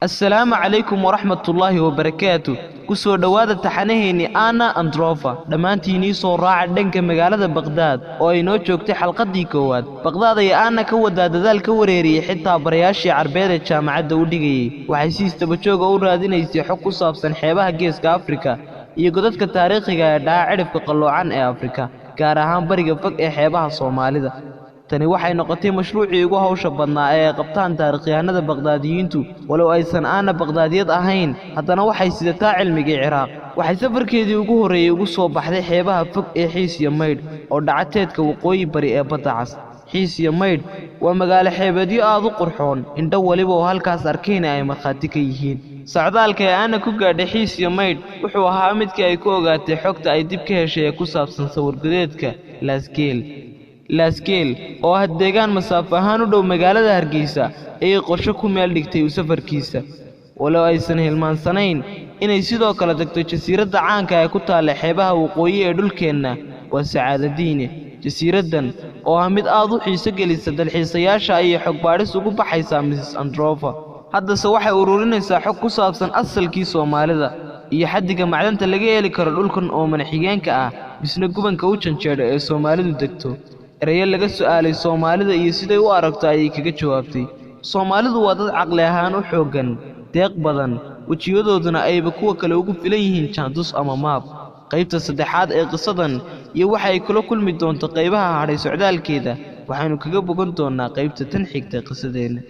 Assalaamu calaykum waraxmatullaahi wabarakaatu. Ku soo dhowaada taxanaheennii Anna Androva. Dhammaantiinii soo raaca dhanka magaalada Baqhdaad oo ay noo joogtay xalqaddii koowaad. Baqhdaad ayaa Anna ka wadaa dadaal ka wareeriyey xitaa barayaashii Carbeed ee jaamacadda u dhigayey. Waxay si isdaba-joog ah u raadinaysay xog ku saabsan xeebaha Geeska Afrika iyo godadka taariikhiga ah ee dhaca cidhifka qalloocan ee Afrika, gaar ahaan bariga fog ee xeebaha Soomaalida. Tani waxay noqotay mashruucii ugu hawsha badnaa ee ay qabtaan taariikhyahanada Baqhdaadiyiintu. Walow aysan Anna Baqhdaadiyad ahayn, haddana waxay sidataa cilmigii Ciraaq. Waxay safarkeedii ugu horreeyey ugu soo baxday xeebaha fog ee Xiis iyo Maydh oo dhaca teedka waqooyi bari ee Badda Cas. Xiis iyo Maydh waa magaalo xeebeedyo aad u qurxoon, indho waliba oo halkaas arkayna ay markhaati ka yihiin. Socdaalka ay Anna ku gaadhay Xiis iyo Maydh wuxuu ahaa midkii ay ku ogaatay xogta ay dib ka heshay ee ku saabsan sawir-godeedka Laasgeel. Laasgeel oo ah deegaan masaafo ahaan u dhow magaalada Hargeysa ayay qorshe ku meel dhigtay safarkiisa. Walow aysan hilmaansanayn inay sidoo kale tagto jasiiradda caanka ah ee ku taalla xeebaha waqooyi ee dhulkeenna, waa Sacaadadiine. Jasiiraddan oo ah mid aad u xiiso gelisa dalxiisayaasha ayay xog baadhis ugu baxaysaa Mrs. Androva. Haddase waxay ururinaysaa xog ku saabsan asalkii Soomaalida iyo xaddiga macdanta laga heli karo dhulkan oomane-xigeenka ah misna gubanka u janjeedha ee Soomaalidu degto. Erayo laga su'aalay Soomaalida iyo siday u aragto ayay kaga jawaabtay. Soomaalidu waa dad caqli ahaan u xooggan, deeq badan, wejiyadooduna ayba kuwa kale ugu filan yihiin jaantus ama maab. Qaybta saddexaad ee qisadan iyo waxa ay kula kulmi doonto qaybaha hadhay socdaalkeeda waxaynu kaga bogan doonnaa qaybta tan xigta qisadeenna.